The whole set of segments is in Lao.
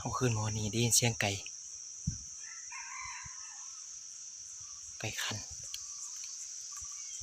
ເຮົາຄືນມາຮອດນີ້ໄດ້ຍິນສຽງໄກ່ ໄກ່ຂັນ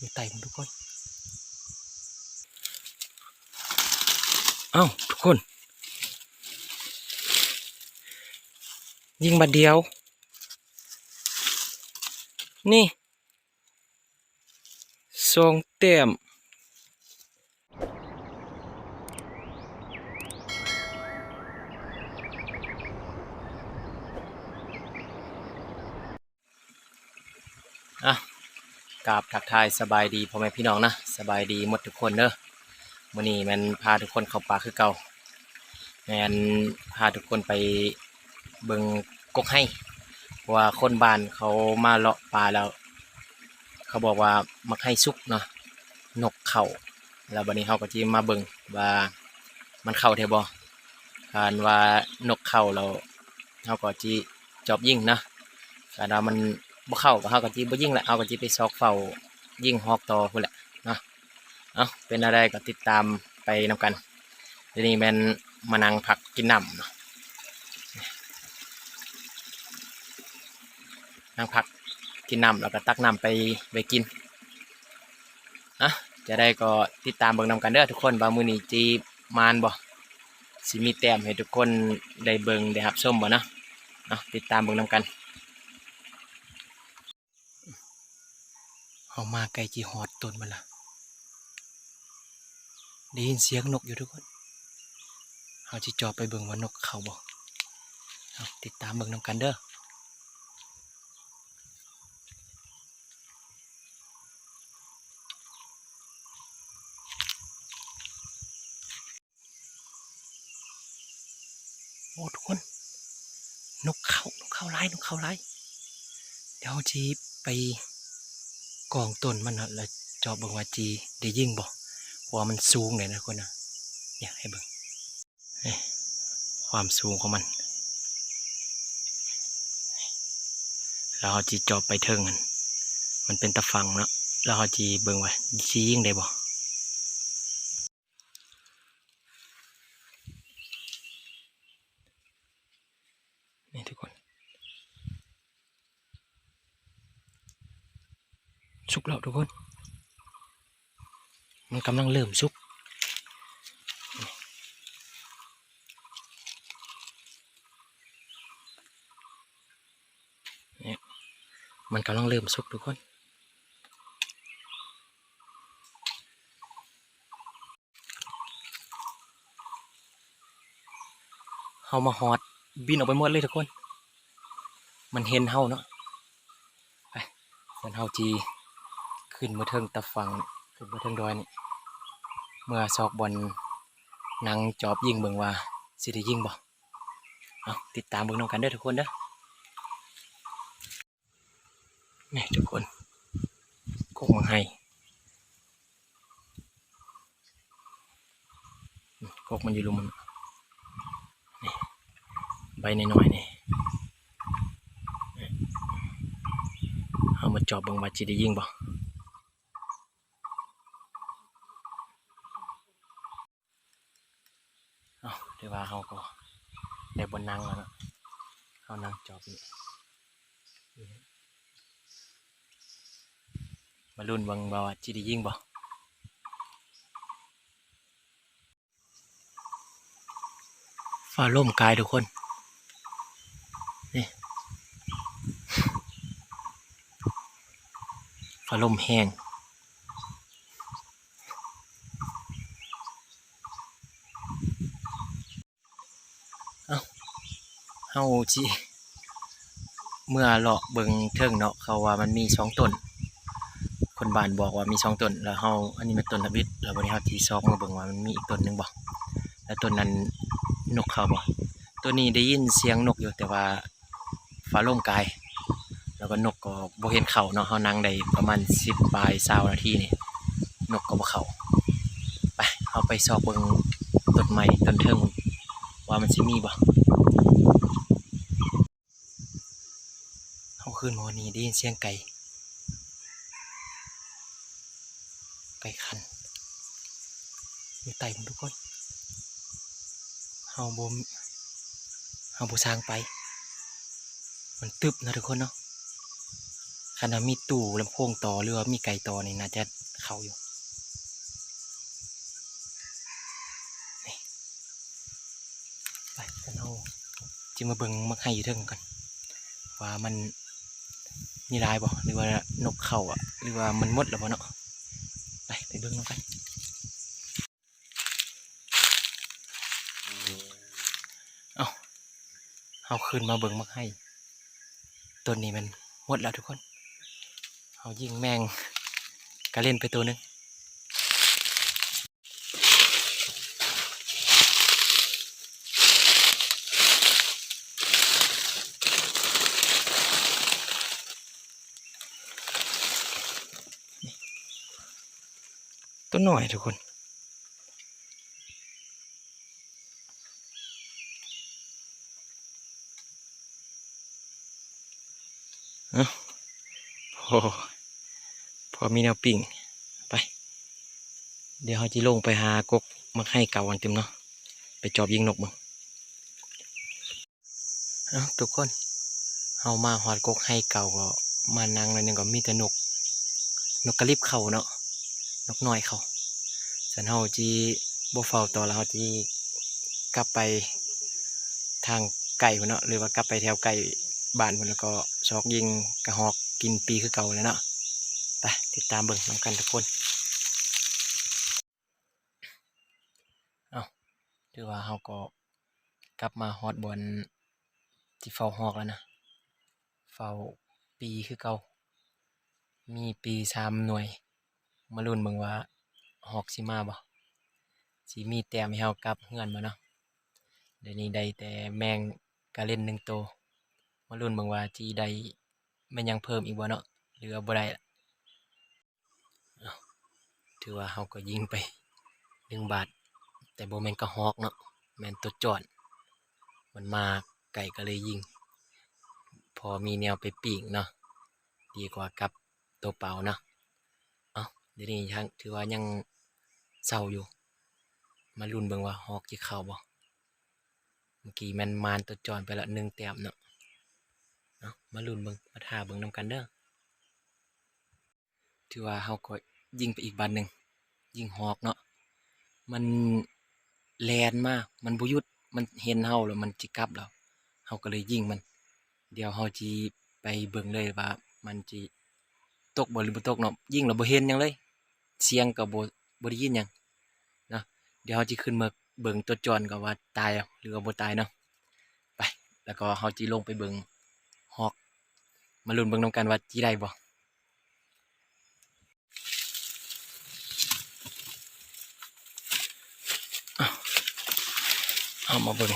ຢູ່ໃຕ້ພຸ້ນທຸກຄົນ. ເອົ້າ ທຸກຄົນ ຍິງບາດດຽວ ນີ້ ສອງແຕ້ມ. ອ່ະ ກາບທັກທາຍສະບາຍດີພໍ່ແມ່ພີ່ນ້ອງນະ ສະບາຍດີໝົດທຸກຄົນເດີ. ມື້ນີ້ແມ່ນພາທຸກຄົນເຂົ້າປ່າຄືເກົ່າ ແມ່ນພາທຸກຄົນໄປເບິ່ງກົກໄຮ ເພາະວ່າຄົນບ້ານເຂົາມາເລາະປ່າແລ້ວ ເຂົາບອກວ່າໝາກໄຮສຸກເນາະ ນົກເຂົ້າ ແລ້ວບັດນີ້ເຮົາກໍຊິມາເບິ່ງວ່າມັນເຂົ້າແທ້ບໍ່. ຄັນວ່ານົກເຂົ້າແລ້ວ ເຮົາກໍຊິຈອບຍິງເນາະ ຄັນວ່າມັນບໍ່ເຂົ້າ ກໍເຮົາກໍຊິບໍ່ຍິງແຫຼະ ເຮົາກໍຊິໄປຊອກເຝົ້າຍິງຮອກຕໍ່ພຸ້ນແຫຼະເນາະ. ເອົ້າ ເປັນແນວໃດກໍຕິດຕາມໄປນຳກັນ. ດຽວນີ້ແມ່ນມານັ່ງພັກກິນນ້ຳເນາະ ນັ່ງພັກກິນນ້ຳ ແລ້ວກໍຕັກນ້ຳໄປໄວ້ກິນ. ອ່ະ ຈະໄດ້ກໍຕິດຕາມເບິ່ງນຳກັນເດີທຸກຄົນ ວ່າມື້ນີ້ຊິໝານບໍ່ ຊິມີແຕ້ມໃຫ້ທຸກຄົນໄດ້ເບິ່ງໄດ້ຮັບຊົມບໍ່ເນາະ. ເອົາ ຕິດຕາມເບິ່ງນຳກັນ. ເຮົາມາໃກ້ຊິຮອດຕົ້ນມັນລະ ໄດ້ຍິນສຽງນົກຢູ່ທຸກຄົນ. ເຮົາຊິຈອບໄປເບິ່ງວ່ານົກເຂົ້າບໍ່. ເອົາ ຕິດຕາມເບິ່ງນຳກັນເດີ. ໂອ້ ທຸກຄົນ ນົກເຂົ້າ ນົກເຂົ້າຫຼາຍ ນົກເຂົ້າຫຼາຍ. ດຽວເຮົາຊິໄປກ້ອງຕົ້ນມັນເນາະ ແລ້ວຈອບເບິ່ງວ່າຊິໄດ້ຍິງບໍ່ ເພາະວ່າມັນສູງເດ້ນະທຸກຄົນນະ. ນີ້ໃຫ້ເບິ່ງ ນີ້ ຄວາມສູງຂອງມັນ ແລ້ວເຮົາຊິຈອບໄປເທິງຫັ້ນ ມັນເປັນຕາຝັ່ງເນາະ ແລ້ວເຮົາຊິເບິ່ງວ່າຊິຍິງໄດ້ບໍ່. ນີ້ທຸກຄົນ ສຸກແລ້ວທຸກຄົນ ມັນກຳລັງເລີ່ມສຸກ ນີ້ ມັນກຳລັງເລີ່ມສຸກທຸກຄົນ. ເຮົາມາຮອດ ບິນອອກໄປໝົດເລີຍທຸກຄົນ ມັນເຫັນເຮົາເນາະ. ໄປ ສ່ວນເຮົາຊິຂຶ້ນມາເທິງຕາຝັ່ງ ຂຶ້ນມາເທິງດອຍນີ້ ເມືອຊອກບ່ອນນັ່ງຈອບຍິງເບິ່ງວ່າຊິໄດ້ຍິງບໍ່. ເອົາ ຕິດຕາມເບິ່ງນຳກັນເດີທຸກຄົນເດີ. ນີ້ທຸກຄົນ ກົກໝາກໄຮ ກົກມັນຢູ່ລຸ່ມ ນີ້ ໃບນ້ອຍໆນີ້ ເຮົາມາຈອບເບິ່ງວ່າຊິໄດ້ຍິງບໍ່. ເອົ້າ ຖືວ່າເຮົາກໍໄດ້ບ່ອນນັ່ງແລ້ວເນາະ ເຮົານັ່ງຈອບນີ້ ມາລຸ້ນເບິ່ງວ່າຊິໄດ້ຍິງບໍ່. ຟ້າລົມກາຍທຸກຄົນ ນີ້ ຟ້າລົມແຮງ. ເອົ້າ ເຮົາຊິເມືອເລາະເບິ່ງເທິງເນາະ ເຂົາວ່າມັນມີສອງຕົ້ນ ຄົນບ້ານບອກວ່າມີສອງຕົ້ນ ແລ້ວເຮົາ ອັນນີ້ແມ່ນຕົ້ນທຳອິດ ແລ້ວບັດນີ້ເຮົາຊິຊອກມາເບິ່ງວ່າມັນມີອີກຕົ້ນໜຶ່ງບໍ່ ແລ້ວຕົ້ນນັ້ນນົກເຂົ້າບໍ່. ໂຕນີ້ໄດ້ຍິນສຽງນົກຢູ່ ແຕ່ວ່າ ຟ້າລົມກາຍ ແລ້ວກໍນົກກໍບໍ່ເຫັນເຂົ້າເນາະ. ເຮົານັ່ງໄດ້ປະມານສິບປາຍຊາວນາທີນີ້ ນົກກໍບໍ່ເຂົ້າ. ໄປ ເຮົາໄປຊອກເບິ່ງຕົ້ນໄມ້ຕົ້ນເທິງວ່າມັນຊິມີບໍ່. ເຮົາຄືນມາຮອດນີ້ໄດ້ຍິນສຽງໄກ່ ໄກ່ຂັນ ຢູ່ໃຕ້ພຸ້ນທຸກຄົນ. ເຮົາບໍ່ ເ ເຮົາບໍ່ຊ່າງໄປ ມັນຕຶບເນາະທຸກຄົນເນາະ. ຄັນວ່າມີຕູ້ລຳໂພງຕໍ່ ຫຼືວ່າມີໄກ່ຕໍ່ນີ້ ໜ້າຈະເຂົ້າຢູ່. ນີ້ ໄປ ເຮົາຊິມາເບິ່ງໝາກໄຮຢູ່ເທິງກ່ອນ ວ່າມັນມີຫຼາຍບໍ່ ຫຼືວ່ານົກເຂົ້າ ຫຼືວ່າມັນໝົດແລ້ວບໍ່ເນາະ. ໄປ ໄປເບິ່ງນຳກັນ. ເອົ້າ ເຮົາຂຶ້ນມາເບິ່ງໝາກໄຮ ຕົ້ນນີ້ແມ່ນໝົດແລ້ວທຸກຄົນ. ເຮົາຍິງແມງກະເລັນໄປໂຕໜຶ່ງ. ໂຕນ້ອຍທຸກຄົນ. ເອົ້າ ພໍ ພໍມີແນວປີ້ງ. ໄປ ດຽວເຮົາຊິລົງໄປຫາກົກໝາກໄຮເກົ່າອັນຕື່ມເນາະ ໄປຈອບຍິງນົກເບິ່ງ. ເອົ້າ ທຸກຄົນ ເຮົາມາຮອດກົກໄຮເກົ່າ ກໍມານັ່ງໜ້ອຍໜຶ່ງ ກໍມີແຕ່ນົກ ນົກກະລິບເຂົ້າເນາະ ນົກນ້ອຍເຂົ້າ. ຊັ້ນເຮົາຊິບໍ່ເຝົ້າຕໍ່ລະ ເຮົາຊິກັບໄປທາງໃກ້ພຸ້ນເນາະ ຫຼືວ່າກັບໄປແຖວໃກ້ບ້ານພຸ້ນ ແລ້ວກໍຊອກຍິງກະຮອກກິນປີຄືເກົ່າແຫຼະເນາະ. ໄປ ຕິດຕາມເບິ່ງນຳກັນທຸກຄົນ. ເອົ້າ ຖືວ່າເຮົາກໍກັບມາຮອດບ່ອນທີ່ເຝົ້າຮອກແລ້ວນະ ເຝົ້າປີຄືເກົ່າ. ມີປີສາມໜ່ວຍ ມາລຸ້ນເບິ່ງວ່າຮອກຊິມາບໍ່ ຊິມີແຕ້ມໃຫ້ເຮົາກັບເຮືອນບໍ່ເນາະ. ດຽວນີ້ໄດ້ແຕ່ແມງກະເລັນໜຶ່ງໂຕ ມາລຸ້ນເບິ່ງວ່າຊິໄດ້ແມ່ນຫຍັງເພີ່ມອີກບໍ່ເນາະ ຫຼືວ່າບໍ່ໄດ້ລະ. ເອົ້າ ຖືວ່າເຮົາກໍຍິງໄປໜຶ່ງບາດ ແຕ່ບໍ່ແມ່ນກະຮອກເນາະ ແມ່ນໂຕຈ້ອນ ມັນມາໃກ້ກໍເລີຍຍິງ ພໍມີແນວໄປປີ້ງເນາະ ດີກວ່າກັບໂຕເປົ່າເນາະ. ເອົ້າ ດຽວນີ້ຍັງ ຖືວ່າຍັງເຊົາຢູ່ ມາລຸ້ນເບິ່ງວ່າຮອກຊິເຂົ້າບໍ່. ເມື່ອກີ້ແມ່ນມານໂຕຈ້ອນໄປລະໜຶ່ງແຕ້ມເນາະ. ເອົ້າ ມາລຸ້ນເບິ່ງ ມາຖ້າເບິ່ງນຳກັນເດີ. ຖືວ່າເຮົາກໍຍິງໄປອີກບາດໜຶ່ງ ຍິງຮອກເນາະ ມັນແລ່ນມາ ມັນບໍ່ຢຸດ ມັນເຫັນເຮົາແລ້ວມັນຊິກັບແລ້ວ ເຮົາກໍເລີຍຍິງມັນ. ດຽວເຮົາຊິໄປເບິ່ງເລີຍວ່າມັນຊິຕົກບໍ່ ຫຼືບໍ່ຕົກເນາະ ຍິງແລ້ວບໍ່ເຫັນຫຍັງເລີຍ ສຽງກໍບໍ່ ບໍ່ໄດ້ຍິນຫຍັງເນາະ. ດຽວເຮົາຊິຂຶ້ນມາເບິ່ງໂຕຈ້ອນກ່ອນວ່າຕາຍ ຫຼືວ່າບໍ່ຕາຍເນາະ. ໄປ ແລ້ວກໍເຮົາຊິລົງໄປເບິ່ງຮອກ ມາລຸ້ນເບິ່ງນຳກັນວ່າຊິໄດ້ບໍ່. ເອົາ ເອົາມາເບິ່ງ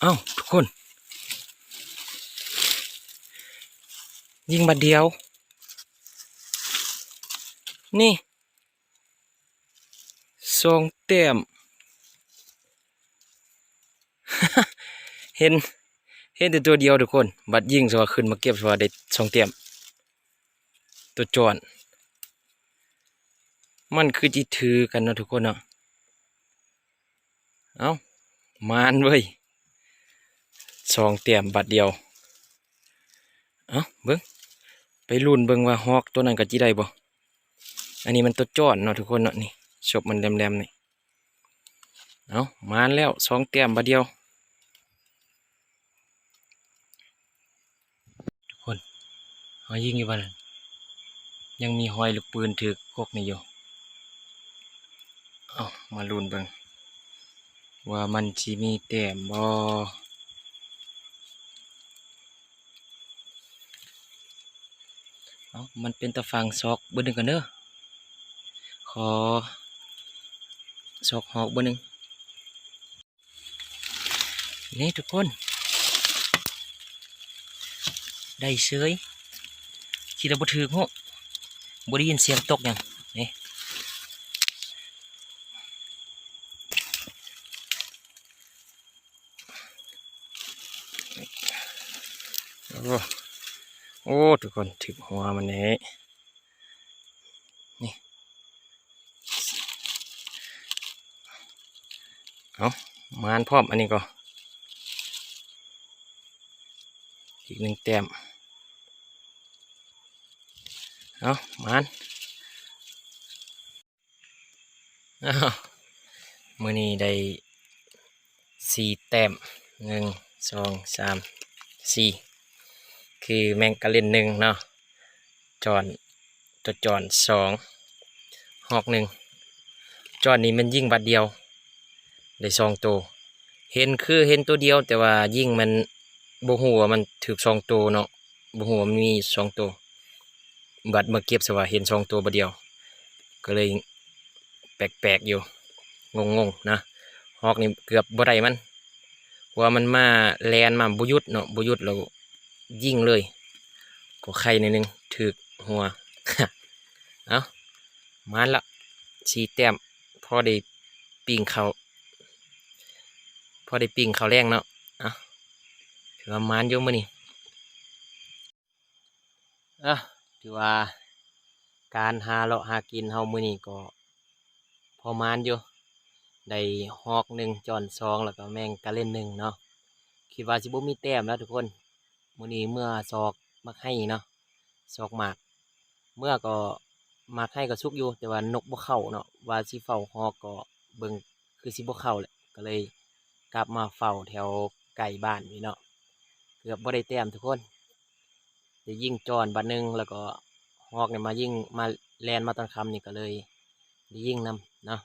ເອົ້າ ທຸກຄົນ ຍິງບາດດຽວ ນີ້ ສອງແຕ້ມ ເຫັນ ເຫັນແຕ່ຕົວດຽວທຸກຄົນ ບັດຍິງຊະວ່າຂຶ້ນມາເກັບຊະວ່າໄດ້ສອງແຕ້ມ ຕົວຈ້ອນ ມັນຄືຊິຖືກັນເນາະທຸກຄົນເນາະ. ເອົ້າ ໝານເວີ້ຍ ສອງແຕ້ມບາດດຽວ. ເອົ້າ ເບິ່ງ ໄປລຸ້ນເບິ່ງວ່າຮອກຕົວນັ້ນກໍຊິໄດ້ບໍ່. ອັນນີ້ມັນຕົວຈ້ອນເນາະທຸກຄົນເນາະ ນີ້ ສົບມັນແຫຼມໆ ນີ້. ເອົ້າ ໝານແລ້ວ ສອງແຕ້ມບາດດຽວ ທຸກຄົນ. ເຮົາຍິງຢູ່ບ່ອນນັ້ນ ຍັງມີຮອຍລູກປືນຖືກກົກນີ້ຢູ່. ເອົ້າ ມາລຸ້ນເບິ່ງວ່າມັນຊິມີແຕ້ມບໍ່. ເອົ້າ ມັນເປັນຕາຝັ່ງ ຊອກເບິ່ງໜຶ່ງກ່ອນເດີ ຂໍຊອກຮອກເບິ່ງໜຶ່ງ. ນີ້ທຸກຄົນ ໄດ້ເສີຍ ຄິດວ່າບໍ່ຖືກເນາະ ບໍ່ໄດ້ຍິນສຽງຕົກຫຍັງ ນີ້. ໂອ້ ໂອ້ ທຸກຄົນ ຖືກຫົວມັນເດ້ ນີ້ ນີ້ ນີ້. ເອົາ ໝານພ້ອມ ອັນນີ້ກໍ ອີກໜຶ່ງແຕ້ມ. ເອົາ ໝານ. ອ້າວ ມື້ນີ້ໄດ້ສີ່ແຕ້ມ ໜຶ່ງ ສອງ ສາມ ສີ່ ຄືແມງກະເລັນໜຶ່ງເນາະ ຈອນ ຕົວຈອນສອງ ຮອກໜຶ່ງ. ຈອນນີ້ມັນຍິງບາດດຽວໄດ້ສອງໂຕ ເຫັນຄືເຫັນໂຕດຽວ ແຕ່ວ່າຍິງມັນບໍ່ຮູ້ວ່າມັນຖືກສອງໂຕເນາະ ບໍ່ຮູ້ວ່າມັນມີສອງໂຕ. ບັດມາເກັບຊະວ່າເຫັນສອງໂຕບາດດຽວ ກໍເລີຍແປກໆຢູ່ ງົງໆນະ. ຮອກນີ້ເກືອບບໍ່ໄດ້ມັນ ເພາະວ່າມັນມາ ແລ່ນມາບໍ່ຢຸດເນາະ ບໍ່ຢຸດແລ້ວຍິງເລີຍ ກໍໄຄໜ້ອຍໜຶ່ງ ຖືກຫົວ. ເອົ້າ ໝານລະ ສີ່ແຕ້ມ ພໍໄດ້ປີ້ງເຂົ້າ ພໍໄດ້ປີ້ງເຂົ້າແລງເນາະ. ເອົ້າ ຖືວ່າໝານຢູ່ມື້ນີ້. ເອົ້າ ຖືວ່າການຫາເລາະຫາກິນເຮົາມື້ນີ້ກໍພໍໝານຢູ່ ໄດ້ຮອກໜຶ່ງ ຈອນສອງ ແລ້ວກໍແມງກະເລັນໜຶ່ງເນາະ. ຄິດວ່າຊິບໍ່ມີແຕ້ມແລ້ວທຸກຄົນ ມື້ນີ້ເມືອຊອກໝາກໄຮເນາະ ຊອກໝາກ ເມືອກໍໝາກໄຮກໍສຸກຢູ່ ແຕ່ວ່ານົກບໍ່ເຂົ້າເນາະ ວ່າຊິເຝົ້າຮອກກໍເບິ່ງຄືຊິບໍ່ເຂົ້າແຫຼະ ກໍເລີຍກັບມາເຝົ້າແຖວໃກ້ບ້ານນີ້ເນາະ. ເກືອບບໍ່ໄດ້ແຕ້ມທຸກຄົນ ໄດ້ຍິງຈອນບາດໜຶ່ງ ແລ້ວກໍຮອກນີ້ມາຍິງ ມາແລ່ນມາຕອນຄ່ຳນີ້ ກໍເລີຍໄດ້ຍິງນຳເນາະ.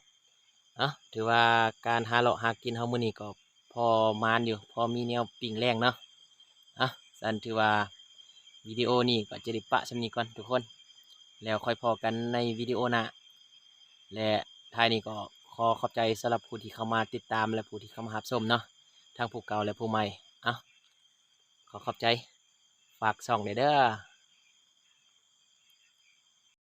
ເອົ້າ ຖືວ່າການຫາເລາະຫາກິນເຮົາມື້ນີ້ກໍພໍໝານຢູ່ ພໍມີແນວປີ້ງແລງເນາະ. ເອົ້າ ຊັ້ນຖືວ່າວິດີໂອນີ້ກໍຈະໄດ້ປະສ່ຳນີ້ກ່ອນທຸກຄົນ ແລ້ວຄ່ອຍພໍ້ກັນໃນວິດີໂອໜ້າ ແລະ ທ້າຍນີ້ກໍຂໍຂອບໃຈສຳລັບຜູ້ທີ່ເຂົ້າມາຕິດຕາມ ແລະ ຜູ້ທີ່ເຂົ້າມາຮັບຊົມເນາະ ທັງຜູ້ເກົ່າ ແລະ ຜູ້ໃໝ່. ເອົ້າ ຂໍຂອບໃຈ ຝາກຊ່ອງແດ່ເດີ.